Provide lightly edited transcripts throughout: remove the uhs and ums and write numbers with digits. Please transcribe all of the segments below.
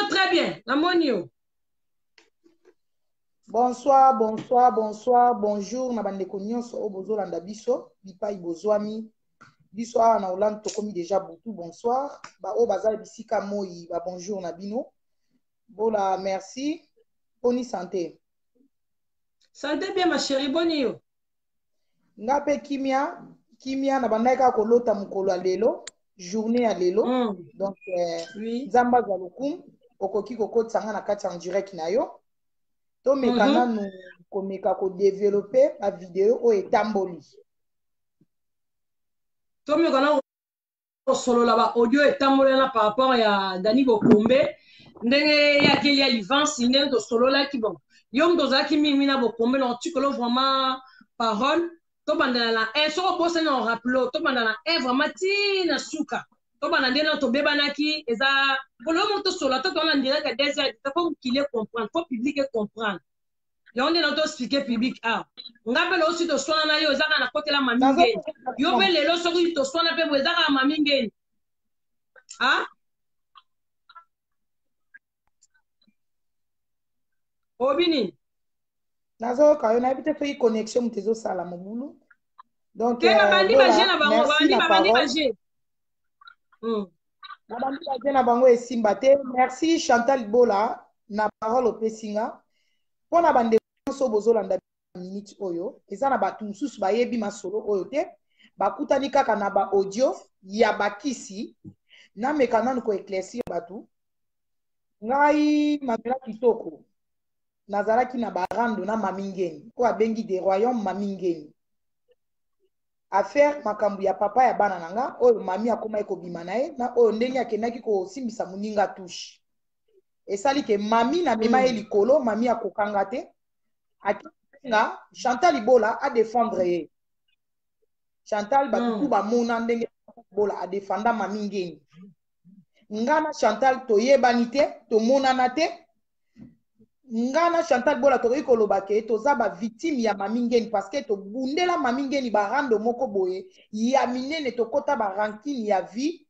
yo très bien, namoni yo. Bonsoir, bonsoir, bonsoir, bonjour na bandeko nyonso oyo bozolanda biso bipai bozwami. Biso awa na Hollande tokomi déjà butu, bonsoir. Ba oyo baza bisika moi, ba bonjour na bino. Bola, merci. Boni santé. Santé bien ma chérie, boni yo. Nga pe kimia, kimia na bandaki kaka kolota mokolo ya lelo, journée ya lelo. Donc Oui. Nzambe azwa lokumu, okoki kokotisa nga na kati ya en direct na yo. Tomeka nanu komeka kodevelope ba video oyo etamboli. Tomeka nanu kosolola ba audio etamboli wana par rapport ya Dani Bokombe ndenge ye akeli ya Livansi, ndenge tosololaki. Bon, yo moto ozalaki mingi na Bokombe, na otikolo vraiment parole. Tobandana na 1, soki obosani na orapelo, tobanda na 1 vraiment ti na suka. Tobanda nde na tobebanaki, eza polo yo moto tosolola to towana direct ya 2 heures, faut mokili comprendre, faut public comprendre. Yango nde na toexplike public awa. Nga mpe lelo soki toswana na yo, eza kaka na kotela mami ngeni. Yo mpe lelo soki toswana mpe boye, eza kaka mami ngeni. Ah? Obi nini? Nazoyoka yo, nayebi te soki connexion moto ezosala mobulu. Donc, te, babandi Bola, baje na bango, merci babandi na babandi parole. baje. Babandi baje na bango esimba te. Merci Chantal Bola na parole opesi nga. Mpona bandeko nyonso bozolanda minute oyo, eza na bato mosusu bayebi masolo oyo te, bakutani kaka na ba audio ya bakisi. Nameka nanu ko éclaircir bato. Ngai Manuela Kitoko nazalaki na barando na Mami Ngeni oyo abengi de royaume Mami Ngeni. Affaire makambo ya papa ya bana na nga oyo mami akomaki kobima na ye, na oyo ndenge akendaki kosimbisa moninga touche. Esali ke mami na mema ye likolo, mami akokanga te. Akenga Chantal Ibola a défendre ye. Chantal batutu bamona ndenge Ibola a défenda Mami Ngeni. Nga na Chantal toyebani te, tomonana te. Nga na Chantal Bola tokoki koloba ke toza ba victime ya Mami Ngeni, parce que tobundela Mami Ngeni barando moko boye ya minene, tokota ba rancune ya vie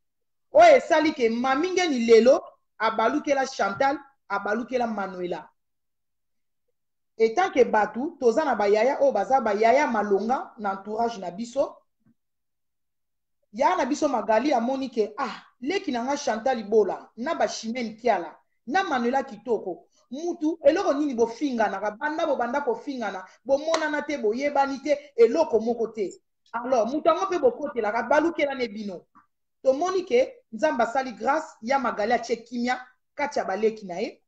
oyo esali ke Mami Ngeni lelo abalukela Chantal, abalukela Manuela. Et tant que batu toza na bayaya oyo baza bayaya malonga na entourage na biso, ya na biso Magali amoni ke ah, leki na nga Chantal Bola na ba Chimène Kiala na Manuela Kitoko, mutu eloko nini bofinganaka, banda bobanda kofingana bomonana te, boyebani te, eloko moko te. Alors mutu yango mpe bokotelaka balukela ne bino. Tomoni ke Nzambe asali grâce ya Magali atie kimia kati ya baleki na ye.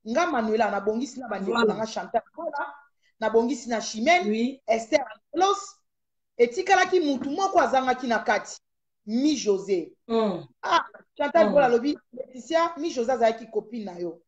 Nga Manuela nabongisi na bandeko na nga Chantal Bola, nabongisi na Chimène, Esther Angelos. Etikalaki mutu moko azangaki na kati, Mi José. Ah, Chantal Bola alobi, Laetitia, Mi José azalaki copine na yo.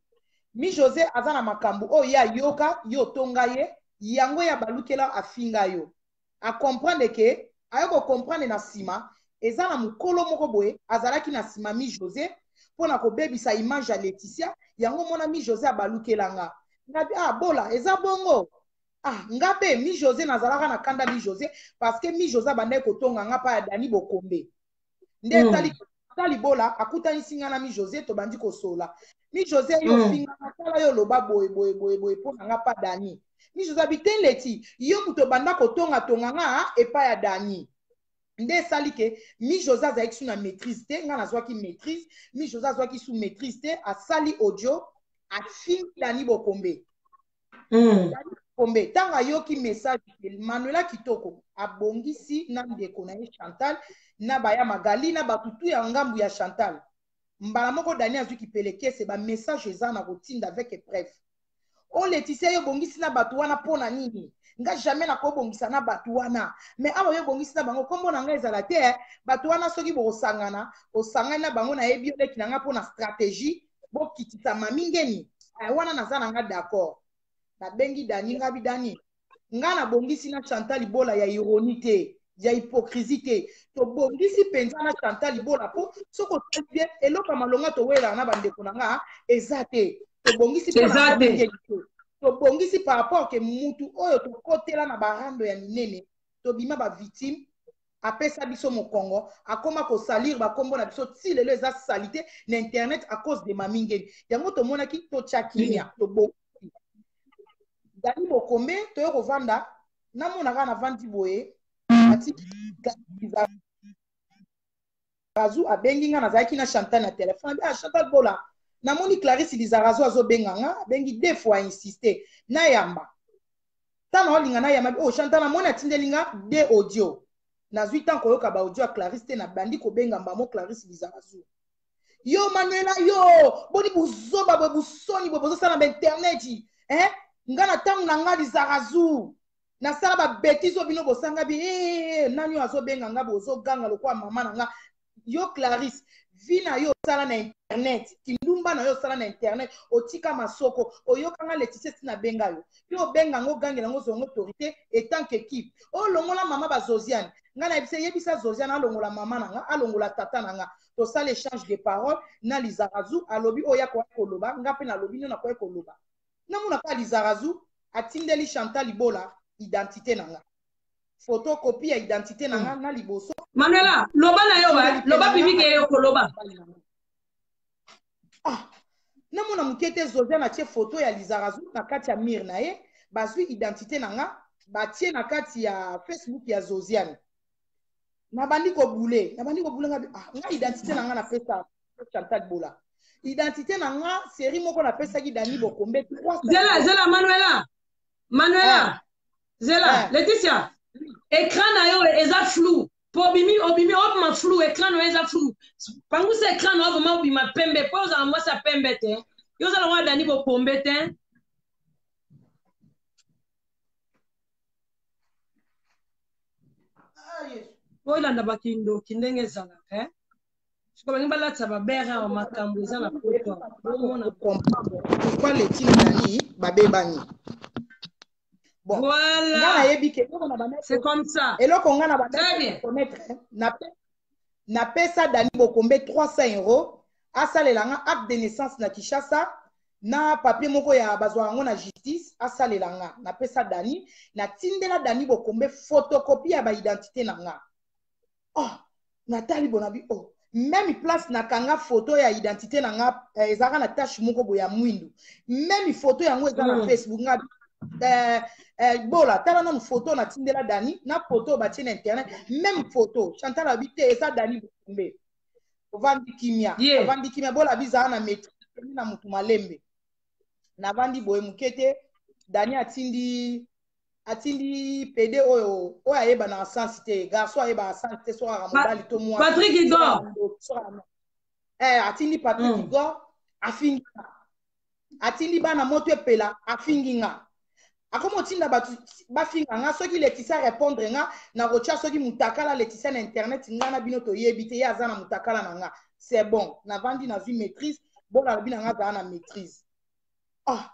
Mi José aza na makambo oyo ye ayoka, yo otonga ye, yango ya balukela afinga yo. A comprendre ke, ayo ko comprendre na sima, eza na mokolo moko boye, azalaki na sima Mi José, mpona kobebisa image ya Laetitia, yango mona Mi José abalukela nga. Ngabi, ah, Bola, eza bongo. Ah, nga pe, Mi José nazalaka na kanda Mi José, parce que Mi José abandaki kotonga nga pa ya Dani Bokombe. Nde etali Tali Bola, akutanisi nga na Mi José, tobandi kosola. Mi José, yo finga nga, tala yo loba boye, boye, boye, boye, mpo na nga pa Dani. Mi José abi, te Leti, yo moto obanda kotonga tonga nga epai ya Dani. Nde esali ke Mi José azalaki su na maîtrise te, nga nazwaki maîtrise, Mi José azwaki su maîtrise te, asali audio, afingi Dani Bokombe. Kombe, ntango ayoki message Manuela Kitoko abongisi na ndeko na ye Chantal na baya Magali na bato tu ya ngambu ya Chantal. Mbala moko Dani azwi kipelekese, ba message eza na kotinda avec preuve. O Laetitia, yo bongisi na bato wana pona nini? Nga jamais nakobongisa na bato wana. Mais awa yo bongisi na bango, kombo na nga ezala te, bato wana soki bokosangana, osangani na bango, nayebi yo leki na nga pona stratégie, bokitisa Mami Ngeni. Wana naza na nga d'accord. Nabengi Dani, nga bi Dani, nga nabongisi na Chantal Bola ya ironie te, ya hypocrisie te. Tobongisi mpenza na Chantal Bola po soki otali bien eloko ya malonga towelaka na bandeko na nga eza te. Tobongisi mpo na Eza te. Mami Ngeni te. Tobongisi par rapport ke mutu oyo tokotela na barando ya minene, tobima ba victime. Apesa biso mokongo, akoma kosalir bakombo na biso ti lelo eza salite na internet à cause de Mami Ngeni. Yango tomonaki totya kimia, tobongi. Dani Bokombe toye kovanda, namona kaka navandi boye, atiki Lizarazu abengi nga, nazalaki na Chantal na telefone. Ah, Chantal Bola, namoni Clarisse Lizarazu azobenga nga, abengi deux fois insiste. Nayamba. Ntango naolinga nayamba, oh Chantal namoni atindeli nga deux audio. Nazwi ntango koyoka ba audio ya Clarisse te, nabandi kobenga mbamo Clarisse Lizarazu. Yo Manuela yo, boni buzoba boye busoni boye bozosala na ba internet. Eh? Nga na ntango na nga Lizarazu. Nasala ba bêtises oyo bino bosanga bi eh, nani oyo azobenga nga bozoganga lokola mama na nga. Yo Clarisse, vie na yo osala na internet, kindumba na yo osala na internet, otika masoko, oyoka nga Laetitia si nabenga yo. Yo obenga ngo gangela ngo zongo autorité et tant qu'équipe. Olongola mama ba Zosiane. Nga na yebisa yebisa Zosiane alongola mama na nga, alongola tata na nga. Tosala échange de parole na Lizarazu, alobi oyo akoki koloba, nga pe nalobi nino nakoki koloba. Namona kaka Lizarazu atindeli Chantal Ibola identité na nga. Photocopie ya identité na nga na liboso. Manuela, loba na yo ba, loba public yo koloba. Ah, namona moke te Zosiane atie photo ya Lizarazu na kati ya mur na ye, bazwi identité na nga, batie na kati ya Facebook ya Zosiane. Nabandi kobule, nabandi kobule nga, ah, nga identité na nga napesa Chantal Bola. Identité na nga série moko napesaki Dani Bokombe 3 Zela, zela Manuela. Manuela. Ah. Zela, ah. Laetitia. Écran na yo eza flou. Po obimi obimi obima flou, écran na yo eza flou. Pangusa écran na yo vraiment obima pembe po ozala mwasi ya pembe te. Yo ozala mwa Dani Bokombe te. Olanda bakindoki ndenge ezalaka eh? Soki balingi balatisa babere awa makambo eza na poto bomona pourquoi leti na Dani babebani. Bon, voilà. Nga nayebi ke eloko na banda c'est comme ça. Eloko nga na banda connaître, napesa Dani Bokombe 300 euros asalela nga acte de naissance na Kinshasa na papier moko ya bazwa yango na justice asalela nga. Napesa Dani, natindela Dani Bokombe photocopie ya ba identité na nga. Oh, natali bona bi oh même place nakanga photo ya identité na nga eh, ezalaka na tache moko boye ya mwindu. Même photo yango eza na Facebook nga eh, eh, bola tala nanu photo natindela Dani na photo batie na internet même photo. Chantal abi te eza Dani Bokombe. Ovandi kimia, yeah. Ovandi kimia bola bizala na maîtrise na mutu malembe. Navandi boye moke te Dani atindi atindi PD oyo oyo ayeba na sens te, garçon ayeba na sens te soki aka mobali to mwasi. Patrick Igor. Eh, atindi Patrick Igor afingi nga. Atindi bana moto epela afingi nga. Akomo tinda batu bafinga nga soki Laetitia répondre nga na kotia soki mutakala Laetitia na internet nga na bino toyebi te ye aza na mutakala na nga. C'est bon, navandi nazwi maîtrise, bola lobi na nga azala na maîtrise. Ah,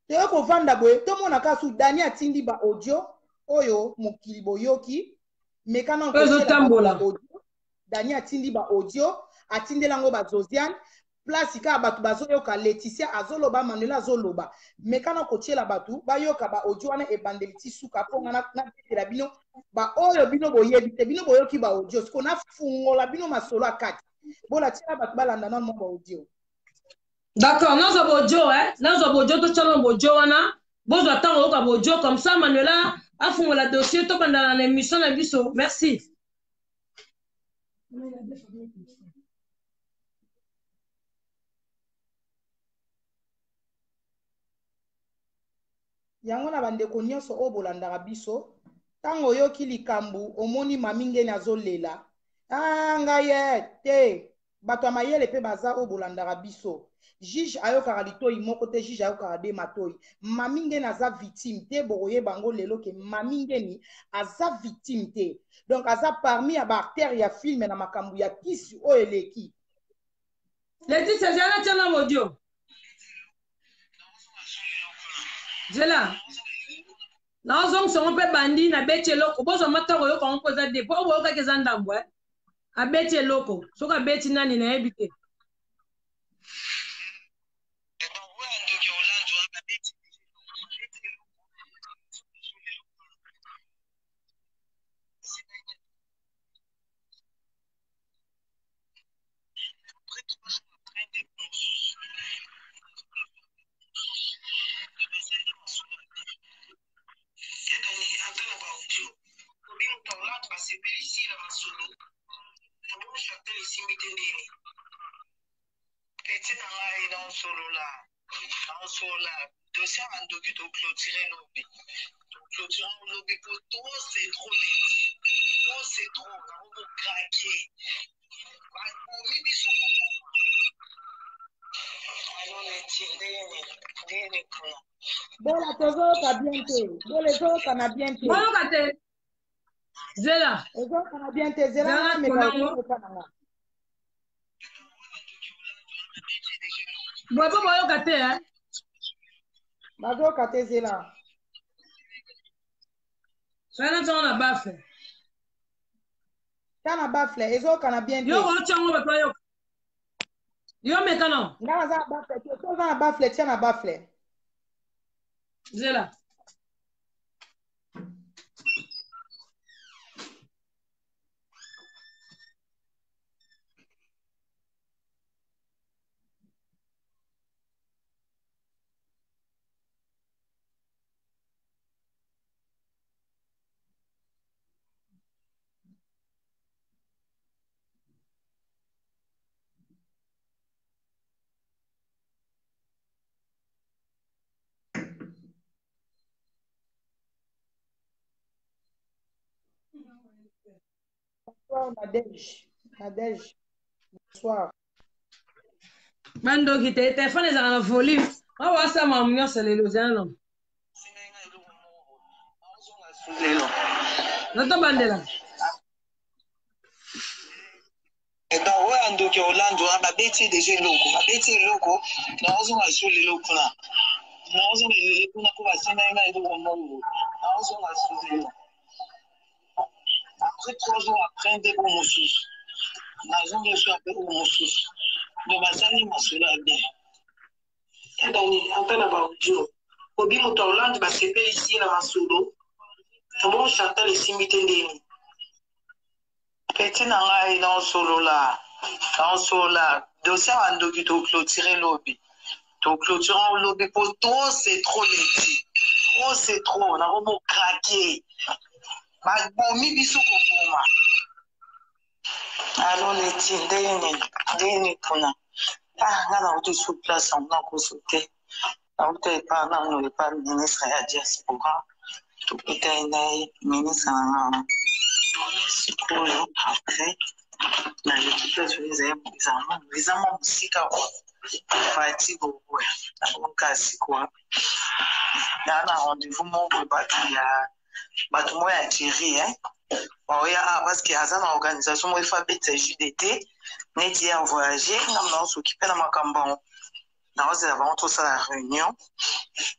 toye kovanda boye tomona kaka su Dani atindi ba audio oyo mokili boyoki meka na ozotambola. Dani atindi ba audio atindela yango ba Zosiane place kaka bato bazoyoka Laetitia azoloba Manuela azoloba meka na kotiela bato bayoka ba audio wana ebandeli ti suka mpo nga nabetela bino ba oyo bino boyebi te bino boyoki ba audio siko nafungola bino masolo ya kati bola tiela bato balanda nano mwa ba audio. D'accord, nazwa bojo eh, nazwa bojo totia nano bojo wana bozwa ntango oyoka bojo comme ça Manuela afungola dossier tobandana na émission na biso. Merci. Yango na bandeko nyonso oyo bolandaka biso, ntango oyoki likambo omoni mami ngeni azolela, ah ngai ye te, bato ya mayele pe baza oyo bolandaka biso. Juge ayokaka litoi moko te, juge ayokaka de matoi. Mami ngeni aza victime te, bokoyeba yango lelo ke mami ngeni aza victime te. Donc aza parmi ya ba acteurs ya film na makambo ya kisi oyo eleki. Laetitia, zela tia na audio. Zela. Nazongisa yango mpe bandi nabeti eloko bozwa mata koyoka yango mpo eza de po boyokaki eza ndambo eh. Abeti eloko soki abeti nani nayebi te. te ndeni petit na ngai naosolola naosolola dossier ya bandoki toclotire lobi toclotire yango lobi po trop c'est trop leti trop c'est trop nango bokrake babomi biso koboma alo leti ndenge nini ndenge nini kuna Bola tozoyoka bien te. Bola ezoyokana bien te. Boyoka te. Zela. Ezoyokana bien te. Zela Zela nga meka konango. okoyoka na nga. Boye po boyoka te hein. Bazoyoka te zela. Soki natia na bafle. Ta na bafle ezoyokana bien te. Yo kotia yango bato bayoka. Yo meka nao. Nga naza na bafle te. Soki oza na bafle tia na bafle. Zela. Bonsoir Nadège. Nadège. Bonsoir. Bandoki te telefone ezalaka na volume. Awa asala makambo nyonso lelo ozala no. Natobandela. Donc oyo ya ndoki ya Hollande wana babeti ye deja eloko, babeti eloko, naozonga lisusu lelo kuna, naozonga lelo kuna mpo basengaki ngai eloko moko, naozonga lisusu lelo après 3 jours après nde oyo mosusu nazongi lisusu après oyo mosusu, donc basali masolo ya bien. Dani ata na ba audio obi moto ya Hollande basepelisi ye na masolo ebongo Chantal esimbi te ndeni Petit na ngai naosolola naosolola dossier ya bandoki to clôturer lobi to clôturer yango lobi po trop c'est trop leti trop c'est trop nakomo craquer babomi biso koboma alo leti ndenge nini ndenge nini kuna ah nga nauti sur place yango nakoso te nauta epa nanu epa ministre ya diaspora tokutani na ye ministre na nga wana sikoyo après naleki place oyo eza mwa mosika kwa fatigue oboya nakoka sikoyo naa na rendez-vous moko bato ya bato moko ya Thierry hein baoya ah parce que aza na organisation moko efa abetisa JDT neti ye avoyage nga mna osokipe na makambo yango naozela bango tosala réunion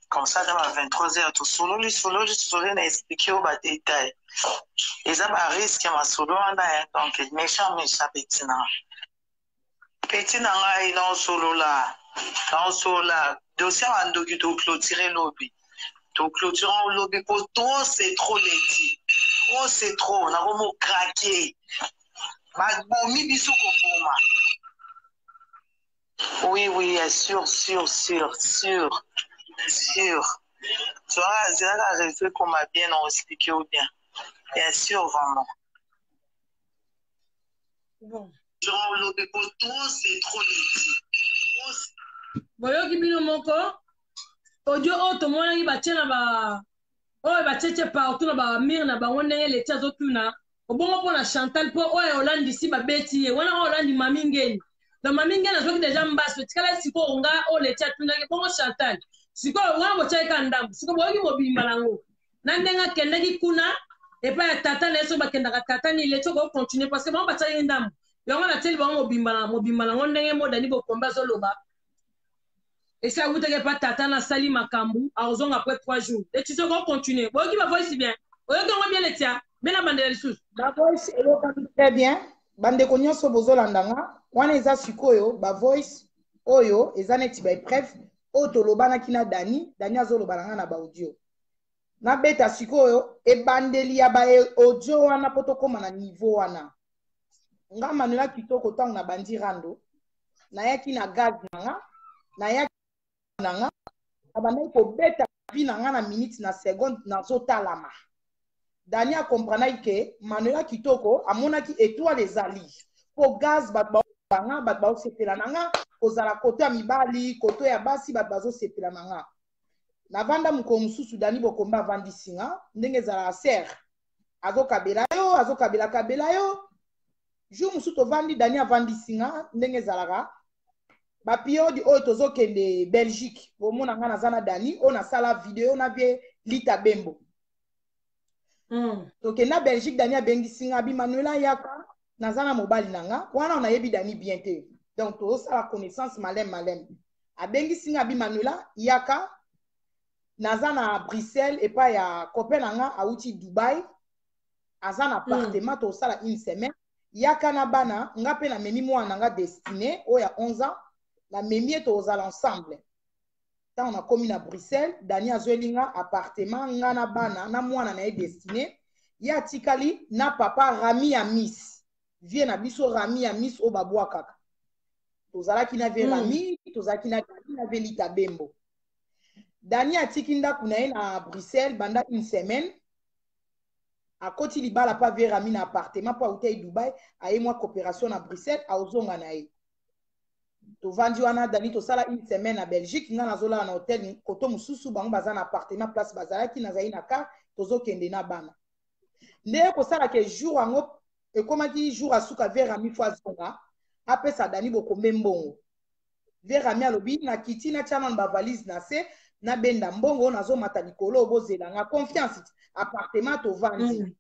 comme ça ata ba 23 heures tosololi sololi tosololi na explike yo ba détail eza ba risque ya masolo wana hein donc méchant méchant petit na petit na ngai naosolola naosolola dossier ya bandoki toclotire lobi toclotire yango lobi po trop c'est trop leti trop c'est trop nakomo craquer babomi biso koboma Oui, oui, sûr, sûr, sûr, sûr, sûr. Tu vois, c'est la réseau qu'on m'a bien expliqué ou bien. Bien sûr, vraiment. Bon. Genre, le trop, c'est trop leti. boyoki bino moko audio oyo tomonaki batie na ba oyo batietie partout na bamire na bango ndenge leti azotuna obongo mpo na chantal mpo oyo olandisi babeti ye wana oyo olandi mami ngeni donc mami ngeni azwaki deja mbaso etikala sikoyo nga oyo leti atunaki bongo chantal sikoyo wana botyaki ka ndambo sikoyo boyoki mobimba nango na ndenge akendaki kuna epai ya tata na ye soki bakendaka tata ni leti okoki continue parce que bango batiaki ndambo yango natieli bango mobimba nango ndenge modani bokombe azoloba esi awutaki epa tata na asali makambu akozonga après 3 jours leti soki ocontinue boyoki ba voice bien oyoki yango bien letia bena bandela lisusu ba voice eyokami très bien bandeko nyonso bozolanda nga wana eza sikoyo ba voice oyo eza neti ba epreuve oyo tolobanaki na dani dani azoloba na nga na ba audio nabeta sikoyo ebandeli ya ba audio wana mpo tokóma na niveau wana nga manuela kitoko ntango nabandi rando nayaki na gaz na nga nayaki na nga nabandaki kobeta vi na nga na minute na seconde nazotalama dani akomprenaki ke manuela kitoko amonaki etoile ezali mpo gaz bato. nga, bato bazosepela na nga, kozala koto ya mibali, koto ya basi, bato bazosepela na nga. Navanda mokolo mosusu, Dani Bokombe avandisi nga, ndenge ezalaka ser azokabela yo, azokabela kabela yo. Jour mosusu tovandi, Dani avandisi nga, ndenge ezalaka baperiode oyo tozokende Belgique, bomona nga naza na Dani oyo nasala video na vie Lita Bembo. Tokenda Belgique, Dani abengisi nga, abi Manuela yaka, naza na mobali na nga wana, nayebi Dani bien te, donc tozosala connaissance maleme maleme. Abengisi nga, abi Manuela yaka, naza na Bruxelles epai ya copain na nga awuti Dubai, aza na appartement, tosala une semaine, yaka na bana. Nga mpe namemi mwana na nga Destiné oyo ya 11 ans, namemi ye, tozala ensemble. Ntango nakomi na Bruxelles, Dani azweli nga appartement, nga na bana na mwana na ye Destiné. Ye atikali na papa Rami ya Miss, vie na biso Rami ya Miss oyo babwakaka. Tozalaki na vie Rami, tozalaki na Dani na vie Lita Bembo. Dani atiki ndako na ye na Bruxelles banda une semaine, akoti libala pa vie Rami na appartement, mpo autai Dubai, aye mwa coopération na Bruxelles, aozonga na ye. Tovandi wana, Dani, tosala une semaine na Belgique. Nga nazolala na hotel koto mosusu, bango baza na appartement place bazalaki, nazali na car, tozokende na bana. Nde kosalaka jour yango ekomaki jour asuka, vie Rami fo azonga, apesa Dani Bokombe mbongo. Vie Rami alobi nakiti, natya nano bavalise na se, nabenda mbongo, nazomata likolo, bozela nga. Confiance, appartement tovandi.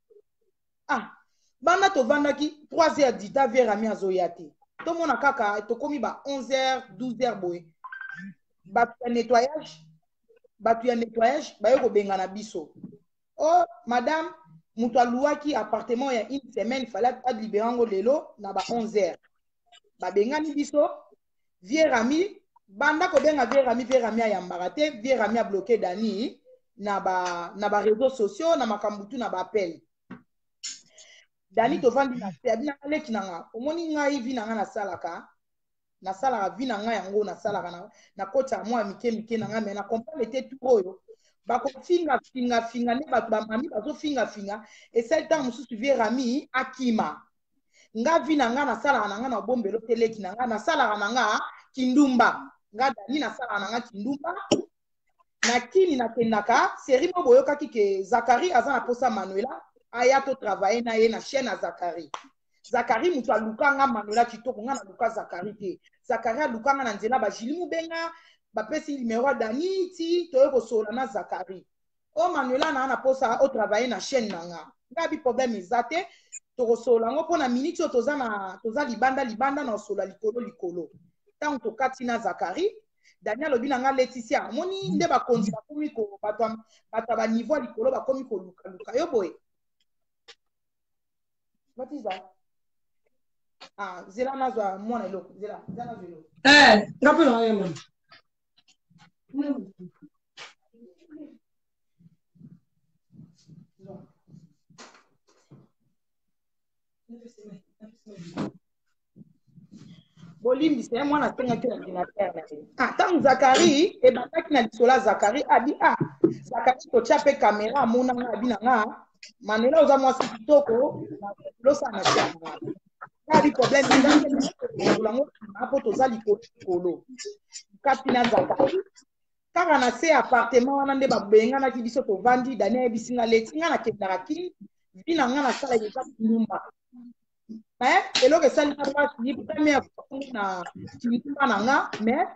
Ah, banda tovandaki 3 heures dita, vie Rami azoya te. Tomona kaka tokomi ba 11 heures, 12 heures boye, bato ya nettoyage, bato ya nettoyage baye kobengana biso. Oh madame, moto aluwaki appartement ya une semaine, fallait alibere yango lelo na ba 11 heures. Babengani biso. Vie Rami banda kobenga vie Rami, vie Rami ayambaka te. Vie Rami abloke Dani na ba réseaux sociaux, na makambo tu, na baappel. Dani tovandi na se, abi nanga leki na nga, omoni ngai vi na nga nasalaka, nasalaka vi na ngai yango, nasalaka na koti ya mwa mike mike na ngai, mais na comprendre te tour oyo bakofinga finga finga nde bato bamami bazofinga finga. Esali ntango mosusu vie Rami akima nga. Vi na nga nasalaka na nga na bombelo te, leki na nga, nasalaka na nga kindumba. Nga Dani nasalaka na nga kindumba na kini, nakendaka série mo boyokaki ke Zakari aza na posa Manuela aya to travaille na ye na chaîne ya Zakari. Zakari moto aluka nga Manuela kitoko, nga naluka Zakari te. Zakari aluka nga na nzela bajili mobenga, bapesi numero ya Dani, ti toye kosolola na Zakari. O Manuela, naa na posa otravaille na chaîne na nga. Nga bi problème eza te, tokosolola yango mpo na miniti oyo toza na toza libanda libanda na osolola likolo likolo. Ntango tokati na Zakari, Daniel alobi na nga Leticia, omoni nde bakonzi bakomi ko bato ya baniveau ya likolo bakomi kolukaluka yo boye. Batiza, ah, zela nazwa mwana eloko, zela zela nazwa eloko. Eh, nga mpe na ye mama. Bolimbisa ye, mwana asengaki ordinateur na ye. Ah, ntango Zakari ebandaki na lisolo ya Zakari, abi ah Zakari totya mpe kamera, amonanga, abi na nga Manuela oza mwasi kitoko, losala na sia nga. Abi problème eza te, yango mpo toza likolo likolo kati na Zakari kaka na se appartement wana nde babenganaki biso. Tovandi, Dani ayebisi nga leti nga nakendaka kini, vi na nga nasala eza kindumba. Mais eloko esali nga mpasi, première fois na kindumba na nga, mais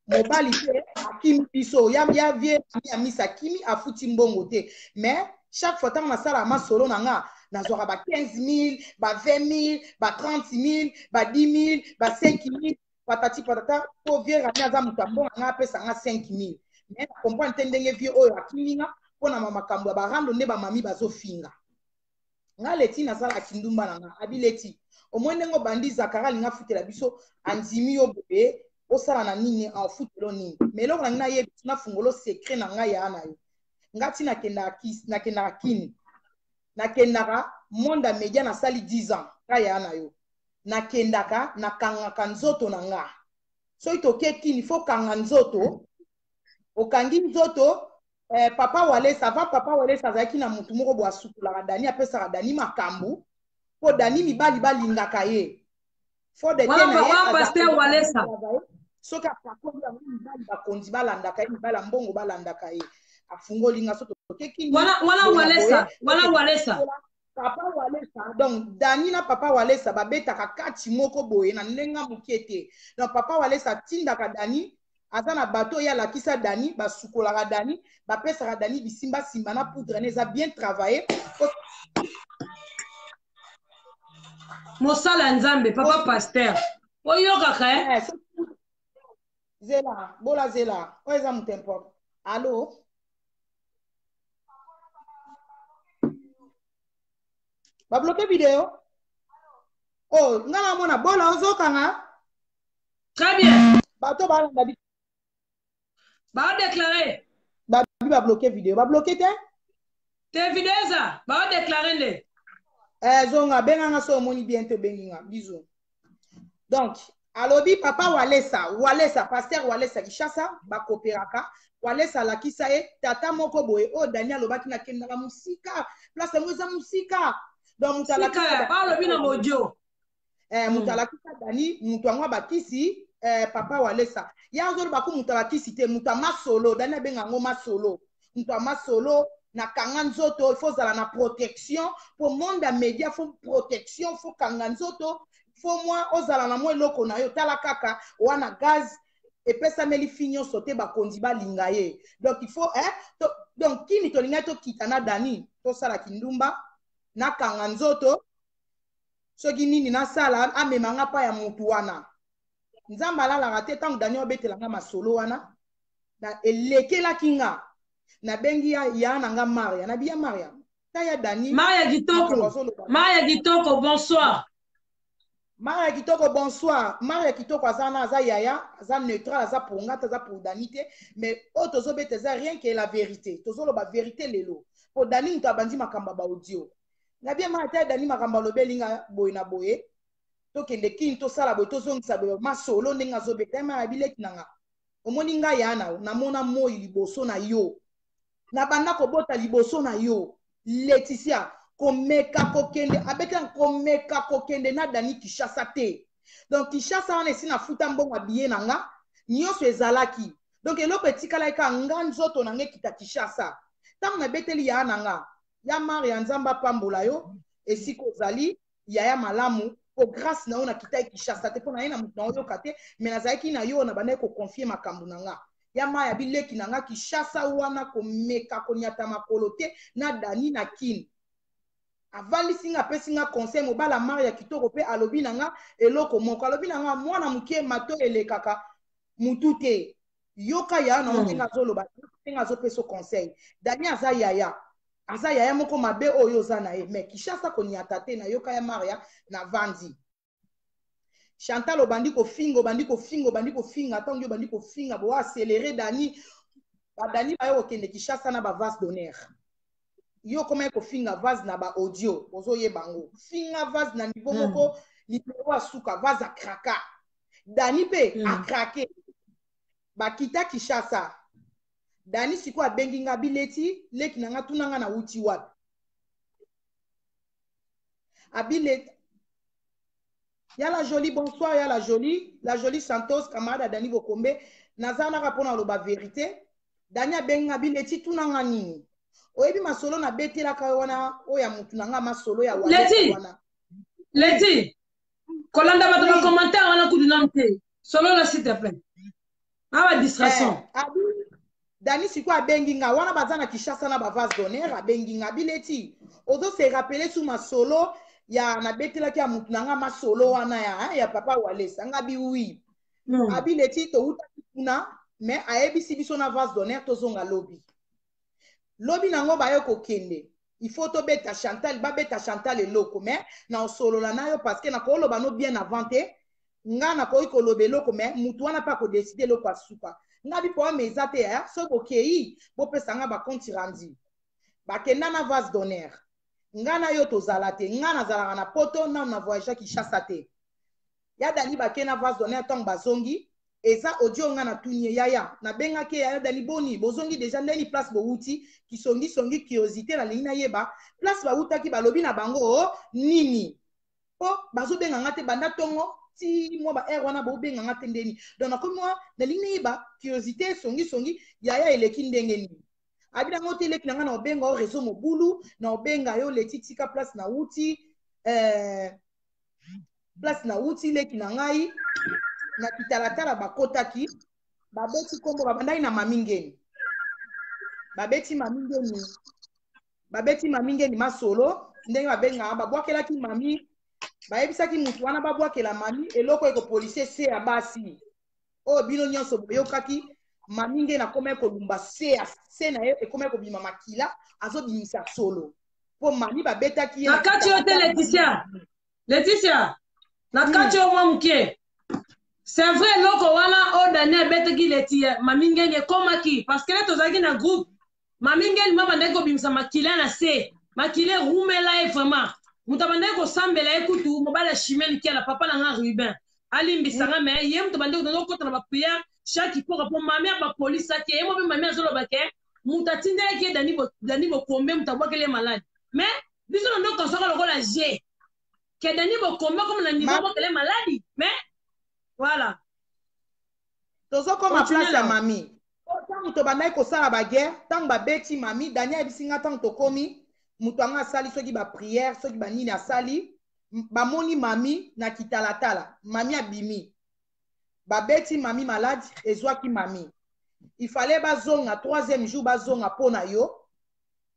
mobali te akimi biso ya, ya vie ya misi akimi, afuti mbongo te. Mais chaque fois ntango nasalaka masolo na nga, nazwaka ba 15 000, ba 20 000, ba 30 000, ba 10 000, ba 5 000, patati patata, po vie Rami aza moto ya mbongo, nga apesa nga 5 000. Mais na comprendre te ndenge vie oyo akimi nga mpo na makambo ya barando nde bamami bazofinga nga. Leti nasalaka kindumba na nga. Abi leti omoi ndenge obandi, Zakari alingi afutela biso, andimi yo boye, osala na nini, afutelo nini? Mais eloko nangi nayebi, nafungolo secret na ngai ya na yo. Nga ti nakendaka kini, nakendaka monde ya media, nasali 10 ans ngai ya na yo, nakendaka nakangaka nzoto na nga. Soki toke kini, fo kanga nzoto, okangi nzoto. Papa Walesa, avant papa Walesa azalaki na motu moko boye asukulaka Dani, apesaka Dani makambo mpo Dani mibali balingaka ye. Fond de teint na ye pasteur Walesa. Soki apakoli yango mibali bakonzi balandaka ye, mibali ya mbongo balandaka ye. Afungoli nga soki tokeki. Wana wana Walesa, wana Walesa. Papa Walesa, donc Dani na Papa Walesa babetaka kati moko boye na ndenge moke te. Donc Papa Walesa atindaka Dani, aza na bato oyo alakisa Dani, basukolaka Dani, bapesaka Dani bisimbasimba na poudre na eza bien travailler. Mosala ya Nzambe, papa pasteur. Oyokaka eh? eh zela, bola zela. Oyo eza moto important. Allo? Babloke video? Oh, nga namona bola ozokanga? Très bien. Bato balanda biso. Ba déclarer. Ba ba bloquer vidéo. Ba bloquer te? Te vidéo eza, ba déclarer nde. Eh zonga benga nga so omoni bien te bengi nga. Bisous. Donc, alobi papa Walesa, Walesa, pasteur Walesa Kinshasa, bakooperaka. Walesa alakisa ye tata moko boye oyo Daniel alobaki nakendaka mosika, place yango eza mosika. Donc moto alakisa balobi na modio. Eh, moto alakisa Dani, moto yango abakisi eh, papa Walesa. Ye azoloba ko moto abakisi te, moto ya masolo, Dani abenga yango masolo. Moto ya masolo na kanga nzoto, il faut ozala na protection po monde ya media faut protection, faut kanga nzoto, faut mwa ozala na mwa eloko na yo, tala kaka wana gaz epesameli fi nyonso te bakonzi balinga ye. Donc il faut eh, to, donc kini tolingaki tokita na Dani tosala kindumba na kanga nzoto soki nini nasala amema nga pa ya mutu wana. Nzambe alalaka te ntango Daniel abetela nga masolo wana na elekelaki nga nabengi ya ya na nga Maria nabi ya Maria ta ya Dani Maria Kitoko Maria Kitoko bonsoir Maria Kitoko bonsoir Maria Kitoko aza na aza yaya aza neutral aza pour nga te aza pour Dani te mais oyo tozobeta eza rien que la vérité tozoloba vérité lelo po Dani moto abandi makambo ya ba audio na bien Maria ta ya Dani makambo alobeli nga boye na boye tokende kini tosala boye tozongisa boye masolo ndenge azobeta ye maya bileki na nga omoni nga ya na namona moi liboso na yo nabanda kobota liboso na yo Laetitia komeka kokende abetela komeka kokende na Dani Kinshasa te donc Kinshasa wana esi nafuta mbongo ya billet na nga nyonso ezalaki donc eloko etikalaki kaka nga nzoto na nga ekita Kinshasa ntango nabeteli ya na nga ya Maria Nzambe apambola yo esika ozali yaya malamu po grâce na yo nakitaki Kinshasa te po na ye na moto na oyoka te mais nazalaki na yo na bandaki koconfie makambo na nga ya maya bileki na nga Kinshasa wana komeka konyata makolo te na Dani na Kin avandisi nga apesi nga conseil mobala Maria kitoko pe alobi na nga eloko moko alobi na nga mwana moke mato elekaka mutu te yoka yaya na yo ndenge azoloba ndenge azopesa conseil Dani aza yaya aza yaya moko mabe oyo oza na ye mais Kinshasa konyata te na yoka ya Maria na vandi Chantal obandi kofinga obandi kofinga obandi kofinga ntango yo obandi kofinga bo accélérer Dani ba Dani bayo kokende Kinshasa na ba vase d'honneur yo okomaki kofinga vase na ba audio ozoyeba yango finga vase na niveau moko libero asuka vase akraka Dani mpe akrake bakita Kinshasa Dani sikoyo abengi nga bileti leki na nga tuna nga na wuti wapi abileti ya la jolie bonsoir ya la jolie la jolie Santos camarade ya Dani Bokombe naza naka mpona aloba vérité Dani abengi nga bileti tuna nga nini oyebi masolo nabetelaka yo wana oyo ya mutu na nga masolo ya Leti wana Leti kolanda bato ba commentaire wana kutu nanu te solola s'il te plaît awa distraction eh, abi Dani sikoyo abengi nga wana baza na Kinshasa na ba vase d'honneur abengi nga bileti ozo se rappeler sous masolo ya nabetelaki ya mutu na nga masolo wana ya, ya papa Walesa nga bi oui abileti towutaki kuna mais ayebisi biso na vase d'honneur tozonga lobi lobi nango baye kokende il faut tobeta Chantal babeta Chantal eloko mais na osolola na yo parce que nakoloba no bien avant te nga nakoki koloba eloko mais mutu wana mpe akodeside eloko ya suka nga bi problème eza te eh? soki bokei bopesa nga bacompte rendu bakenda na vase d'honneur nga na yo tozala te nga nazalaka na poto nanu na voyage Kinshasa te ya Dani bake na vase d'honneur ntango bazongi eza audio nga natuni ye yaya nabengaki ye yaya Dani boni bozongi deja ndeni place bowuti kisongisongi curiosité nalingi nayeba place bawutaki balobi na bango nini po bazobenga nga te banda ntongo. Ti mwa ba heure wana bobenga nga te ndeni? Donc nakomi mwa nalingi nayeba, curiosité songisongi, yaya, eleki ndenge nini? Abi nango te, eleki na nga na obenga yo réseau mobulu, na obenga yo leti, tika place na wuti, place na wuti, leki na ngai na kitalatala. Bakotaki, babeti nkombo, babandaki na Mami Ngeni, babeti Mami Ngeni, babeti Mami Ngeni masolo ndenge babengaka, babwakelaki Mami, bayebisaki mutu wana babwakela Mami eloko ekopolise se ya basi oyo bino nyonso boyokaki. Mami Ngeni akomaki kolumba se ya se na ye, ekomaki kobima makila, azobimisa solo mpo Mami babetaki ye. Na kati oyo te, Leticia, Leticia, na kati oyo mwa moke. C'est vrai, eloko wana oyo Dani abetaki Leti, Mami Ngeni, ekomaki parce que le tozalaki na groupe. Mami Ngeni ma bandaki kobimisa makila na se, makila erumela ye vraiment. Moto abandaki kosambela ye kutu mobali ya Chimene Kiala, papa na nga Ruben, alimbisanga, mais ye moto abandaki tozokota na baprière chaque poka mpo mami abapolisaki ye. Ye mo mpe mami azoloba ke moto atindelaki ye Dani, Dani Bokombe, moto abwakeli ye maladi. Mais biso na ndo kansaka lokola g ke Dani Bokombe comme na niveau abwakeli ye maladi, mais voilà. Tozokoma place ya Mami. Ntango tobandaki kosala baguerre, ntango babeti Mami, Dani ayebisi nga, ntango tokomi, moto yango asali soki baprière, soki banini asali, bamoni Mami na kitalatala, Mami abimi, babeti Mami maladi, ezwaki Mami. Il fallait bazonga troisième jour, bazonga mpo na yo.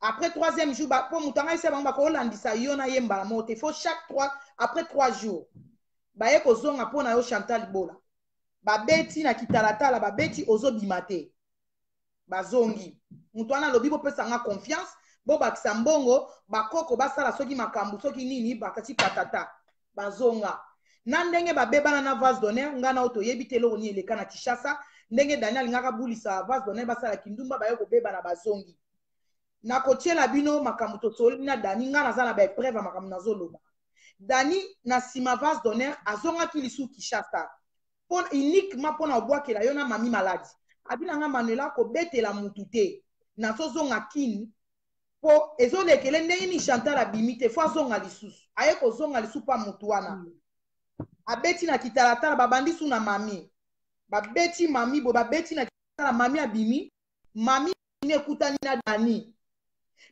Après troisième jour, mpo moto yango ayebisa bango bakolandisa yo na ye mbala moko te, faut chaque trois, après 3 jours baye kozonga mpo na yo. Chantal Bola, babeti na kitalatala, babeti, ozobima te, bazongi. Moto wana alobi: "Bopesa nga confiance, bobakisa mbongo, bakoko basala soki makambo soki nini." Bakati patata, bazonga na ndenge babebana na vase d'honneur. Ngai na oyo toyebi te eloko nini eleka na Kinshasa, ndenge Daniel alingaka bulisa vase d'honneur, basala kindumba, baye kobebana, bazongi. Nakotiela bino makambo tosoli na Dani. Ngai naza na baépreuve ya makambo nazoloba. Dani na nsima vase d'honneur azongaki lisusu Kinshasa uniquement mpona obwakela yo na Mami maladi. Abi na nga: "Manuela, kobetela mutu te, nazozonga Kini mpo ezolekele ndenge nini Chantal abimi te." Fo azonga lisusu, aye kozonga lisusu mpa mutu wana. Abeti na kitalatala, babandi su na Mami, babeti Mami boye, babeti na kitala, Mami abimi, Mami ekutani na Dani.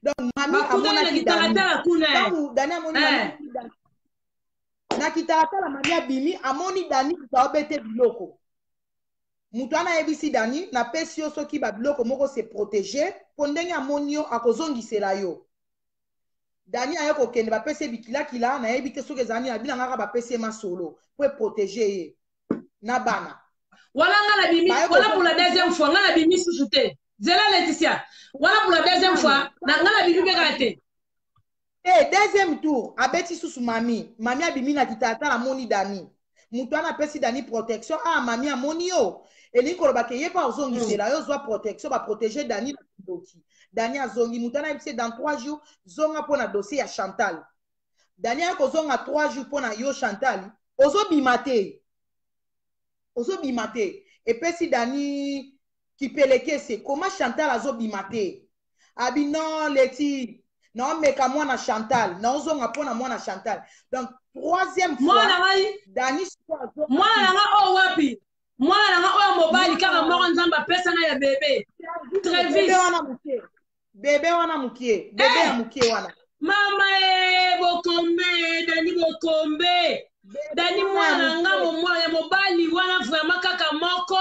Donc Mami amonaki Dani. Ntango Dani amoni Mami na kitalatala, Mami abimi, amoni Dani, moto aobete biloko. Moto wana ayebisi Dani: "Napesi yo soki babiloko moko, se protege, mpo ndenge amoni yo akozongisela yo." Dani aye kokende, bapesi ye bikilakila, nayebi te soki ezali nini. Abi na ngaka bapesi ye masolo mpo eprotege ye na bana. Wana nga nabimi wana pour la deuxième fois, nga nabimi susu te. Zela, Laetitia, wana pour la deuxième fois nga nabimi mpe kaka te. Eh, deuxième tour abeti susu Mami. Mami abimi na kitalatala, amoni Dani. Moto wana apesi Dani protection. Ah, Mami amoni yo, elingi koloba ke ye mpe azongisela yo, zwa protection, baprotege Dani na ndoki. Dani azongi, moto wana ayebisi: "Dans 3 jours zonga mpo na dossier ya Chantal." Dani aye kozonga 3 jours mpo na yo Chantal, ozobima te, ozobima te. Epesi Dani kipelekese, koma Chantal azobima te. Abi: "Non, Leti, naomeka mwana Chantal, naozonga mpo na mwana Chantal." Donc troisième fois. Mwana ngai. Dani. Mwana na nga oyo wapi? Mwana na nga oyo mobali kaka moko Nzambe apesa ngai ya bebe Trevis. Wana moke, bebe wana mokie, bebe ya mokie wana. Mama e Bokombe, Dani Bokombe, Dani, mwana na nga mwana ya mobali wana vraiment kaka moko.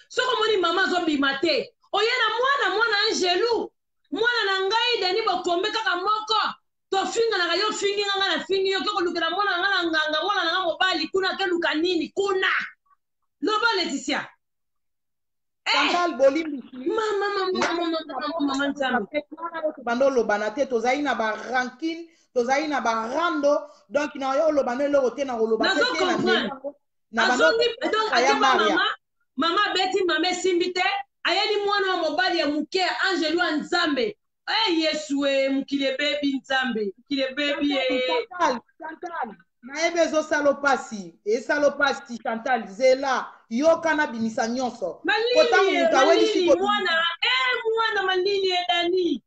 Soki omoni mama azobima te, oye na mwana, mwana Angelu, mwana na ngai Dani Bokombe kaka moko. Tofinganaka, yo ofingi nga, nga nafingi yo, ke kolukela mwana na nga na nganga. Mwana na nga mobali kuna akeluka nini kuna? Loba, Leticia. Chantal, bolimbisi. Mama Nzambe. Bando olobana te, tozali na barancune, tozali na barando, donc na yo oloba no eloko te, na koloba te. Azongi, donc akeba mama, mama abeti mama, esimbi te, ayeli mwana wa mobali ya moke ya angelu ya Nzambe. E Yesu e, mokili ebebi, Nzambe, mokili ebebi e. Chantal, Chantal, nayebi ezosala opasi, esala opasi. Chantal, zela, yoka, nabimisa nyonso. Malili, malili, mwana e, mwana malili edani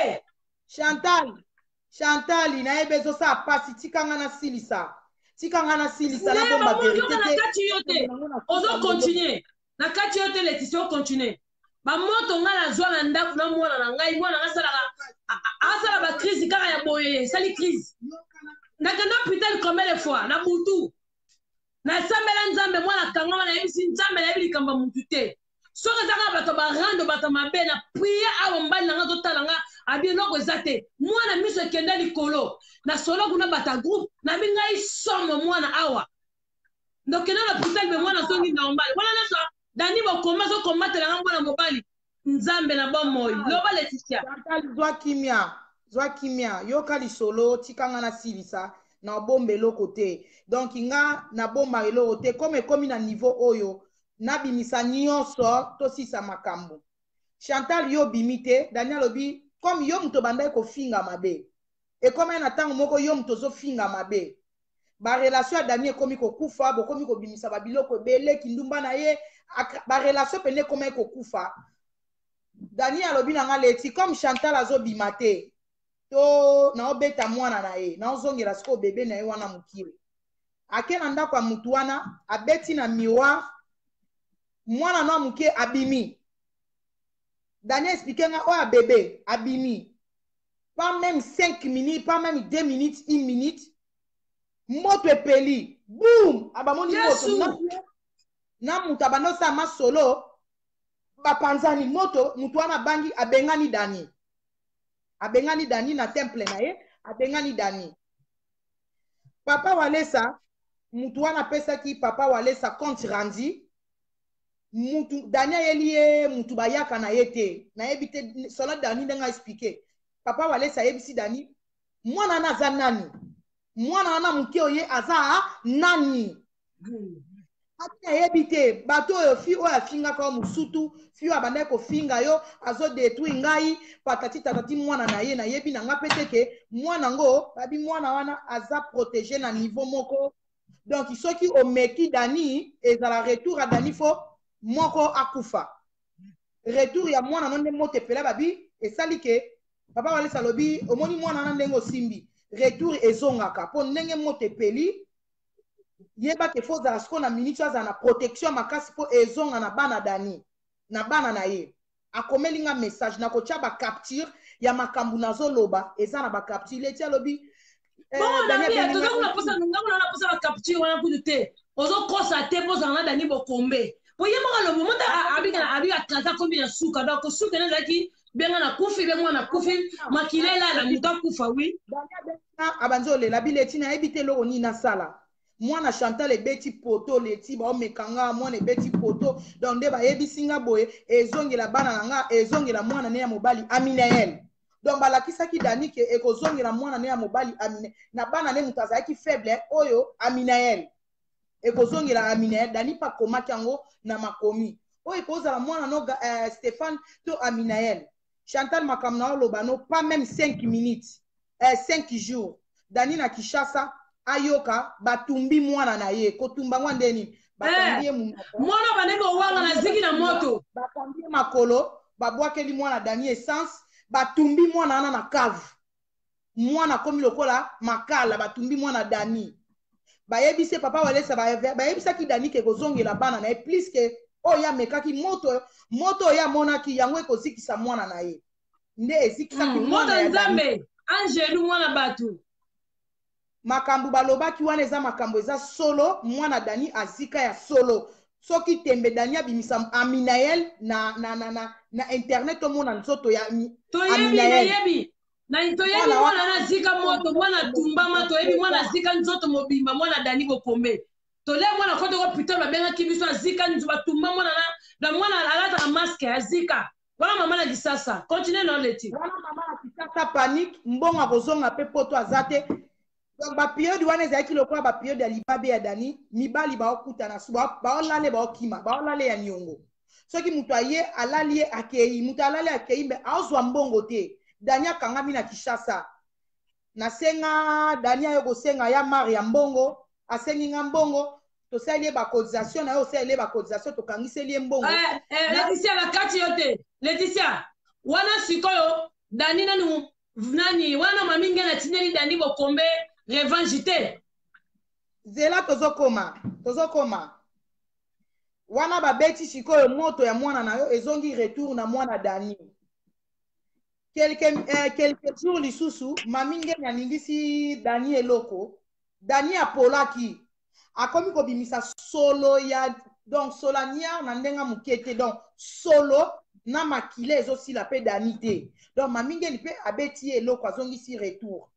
e. Chantal, Chantal, nayebi ezosala pasi, tikanga nasilisa. Tika nga nasilisa, nabomba verité te. Na kati yo te, ozo continuer. Na kati yo te, Leticia, o continuer. Bamoto ngai nazwa na ndako na mwana na ngai, mwana ngai asalaka, asala bacrise kaka ya boye, esali crise. Nakende hôpital combien de fois na butu, nasambela Nzambe, mwana akangama, nayebisi Nzambe, nayebi likambo ya mutu te. Soki eza kaka bato barando, bato mabe, na prie awa, mobali na nga azotala nga, abi eloko eza te. Mwana miso ekenda likolo na solo kuna, bato ya groupe nabi ngai somo mwana awa ndokende na hôpital, me mwana azongi normal. Wana nyonso Dani Bokoma azokombatela nga mwana mobali. Nzambe na bomoi, loba, Leticia. Chantal, zwa kimia, zwa kimia, yoka lisolo, tika nga nasilisa. Na obomba eloko te. Donc nga nabomba eloko te, comme ekomi na niveau oyo, nabimisa nyonso, tosisa makambo. Chantal, yo obimi te. Dani alobi, comme yo moto obandaki kofinga mabe, ekomai na ntango moko yo moto ozofinga mabe, barelation ya Dani ekomi kokufa, bokomi kobimisa babiloko ebele, kindumba na ye, barelation pene ekomai kokufa. Dani alobi na nga: "Leti, comme Chantal azobima te, to naobeta mwana na ye, naozongela sikoyo bebe na ye wana mokie." Ake na ndako ya mutu wana, abeti na miroir, mwana no moke abimi. Dani explique nga oyo bebe abimi, pas même 5 minutes, pas même 2 minutes, 1 minute, moto epeli, boum, abamoni moto na moto abanda osala masolo, bapanzani moto. Moto wana abangi, abengani Dani, abengani Dani na temple na ye, abengani Dani. Papa Walesa, mutu wana apesaki papa Walesa compte rendu. Mutu Dani ayeli ye, mutu bayaka na ye te, nayebi te. Solo Dani ndenge aexplique, papa Walesa ayebisi Dani: "Mwana wana aza nani? Mwana wana moke oye aza nani?" Ati ayebi te. Bato oyo, fi oyo afingaka yo mosutu, fi oyo abandaki kofinga yo, azodétruire ngai, patati tatati. Mwana na ye, nayebi na nga mpe te ke mwana yango babi, mwana wana aza protégé na niveau moko. Donc soki omeki Dani, ezala retour ya Dani, fo moko akufa. Retour ya mwana no nde moto epela. Babi esali ke papa Walesa alobi: "Omoni mwana wana ndenge osimbi, retour ezongaka." Mpo ndenge moto epeli, yeba ke fo ozala sikoyo na minute oyo, azala na protection makasi, mpo ezonga na bana Dani, na bana na ye. Akomeli nga message, nakotia bacapture ya makambo nazoloba, eza na bacapture. Leti alobi Bongo toza kuna posa ngango na posa bacapture wana kutu te. Ozokosa te mpo ozala na Dani Bokombe, po ye moko alobi mota abika, abika kaza komi na suka. Donc suka ezalaki benga na kufi be mwana kufi, makila elala, moto akufa wi. Abandi olela bileti: "Nayebi te eloko nini nasala. Mwana Chantal ebeti poto, Leti, baomeka nga, mwana ebeti poto." Donc nde bayebisi nga boye, ezongela bana na nga, ezongela mwana ne ya mobali Aminael. Donc balakisaki Dani ke ekozongela mwana ne ya mobali Amine, na bana ne moto azalaki faible oyo Aminael, ekozongela Aminael. Dani mpe akomaki yango na makomi oyo ekozala mwana no Stéphane to Aminael. Chantal, makambo na oloba no, pas même 5 minutes, 5 jours, Dani na Kinshasa ayoka batumbi mwana na ye. Kotumba ngo nde nini? Bakambi ye monoko. Mwana bandeki owanga na ziki na moto. Bakambi ye makolo, babwakeli mwana Dani essence, batumbi mwana wana na cave, mwana akomi lokola makala. Batumbi mwana Dani. Bayebisi papa Walesa, bayebisaki Dani ke kozongela bana na ye, plus ke oyo amekaki moto, moto oyo amonaki yango ekozikisa mwana na ye, nde ezikisaki mwana ya Nzambe, angelu, mwana bato. Makambo balobaki wana eza makambo eza solo. Mwana Dani azika ya solo. Soki tembe, Dani abimisa Aminael na internet, omona nzoto ya Toyebi, nayebi, toyebi mwana nazika moto, mwana tumbama, toyebi mwana azika nzoto mobimba, mwana Dani Bokombe. Tolia mwana kote hôpital, babengaki biso, azika, batumba mwana na mwana alataka masque, azika wana. Mama na Kisasa, continue na Leti. Wana mama na Kisasa, panique, mbongo akozonga mpe poto aza te. Donc baperiode wana ezalaki lokola baperiode ya libabe ya Dani. Mibali baokutana su, baolale, baokima, baolale ya niongo. Soki moto aye, alali ye, akei, moto alali, akei, mbe aozwa mbongo te. Dani akangami na Kinshasa. Nasenga Dani ayo kosenga ya mare ya mbongo, asengi nga mbongo, tosali ye bacotisation na ye, osaleli ye bacotisation, tokangiseli ye mbongo. Leticia, na kati yo te, Leticia. Wana sikoyo Dani nanu nani wana, mami nge natindeli Dani Bokombe revanche te. Zela, tozokoma, tozokoma wana. Babeti sikoyo moto ya mwana na yo ezongi retour na mwana Dani. Quelques jours lisusu, Mami Ngeni aningisi Dani eloko. Dani apolaki, akomi kobimisa solo ya, donc solo aniar na ndenge moke te, donc solo na makila ezosila mpe Dani te. Donc Mami Ngeni mpe abeti ye eloko, azongisi retour.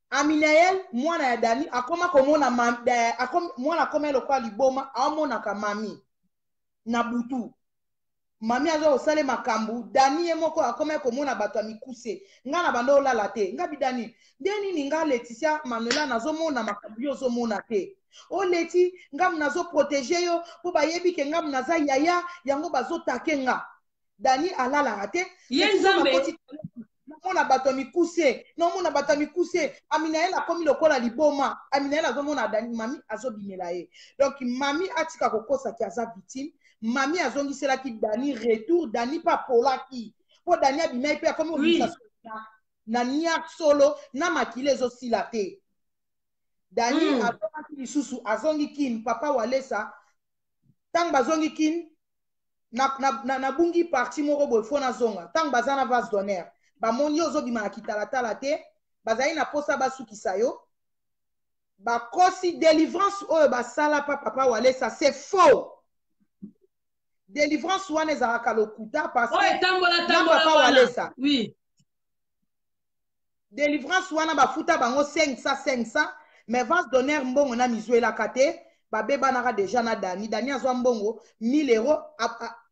Aminael, mwana ya Dani, akoma komona mwana akoma lokola liboma, aomonaka mami na butu, mami aza kosala makambo. Dani ye moko akoma komona bato ya mikuse. Nga na banda olala te. Nga bi Dani, nde nini? Nga Leticia Manuela nazomona makambo, yo ozomona te. Oleti ngamu, nazoprotéger yo mpo bayebi ke ngamu naza yaya, yango bazotake nga. Dani alalaka te. Ye Nzambe. Namona bato ya mikuse, namona bato ya mikuse. Aminael akomi lokola liboma. Aminael azomona Dani, mami azobimela ye. Donc mami atika kokosaki aza victime. Mami azongiselaki Dani retour. Dani mpe apolaki mpo Dani abimaki mpe akomi kobimisa na niar, solo na makila ezosila te. Dani azongaki lisusu, azongi Kine. Papa Walesa, ntango bazongi Kine, nabungi parti moko boye, fo nazonga. Ntango baza na vase d'honneur, bamoni yo ozobima na kitalatala te, bazali na posa basukisa yo, bakosi délivrance oyo basala pa papa Walesa. C'est faux, délivrance wana ezalaka lokuta, parce que na papa Walesa, délivrance wana bafuta bango 500 500, mais vase d'honneur mbongo na mizwelaka te. Babebanaka déjà na Dani. Dani azwa mbongo 1000 euro,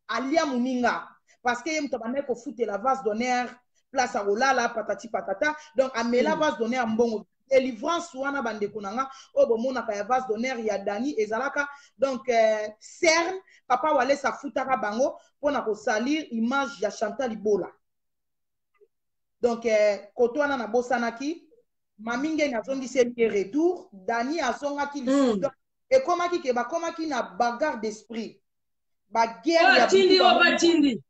alia moninga, parce que ye moto abandaki kofutela vase d'honneur place akolala, patati patata. Donc amela vase d'honneur mbongo. Délivrance wana, bandeko na nga oyo bomonaka ya vase d'honneur ya Dani, ezalaka donc cerne. Papa Walesa afutaka bango mpona kosalir image ya Chantal Ibola. Donc koto wana nabosanaki, Mami Ngeni azongiseli ye retour. Dani azongaki lisusu. Donc ekomaki ke bakomaki na bagarre d'esprit, baguerre. Ya atindi oyo batindi.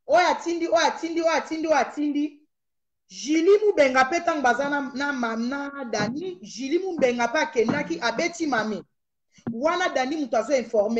Oyo atindi, oyo atindi, oyo atindi, oyo atindi. Julie Mubenga mpe, ntango baza na Dani, Julie Mubenga mpe akendaki, abeti mami wana. Dani moto azo informe.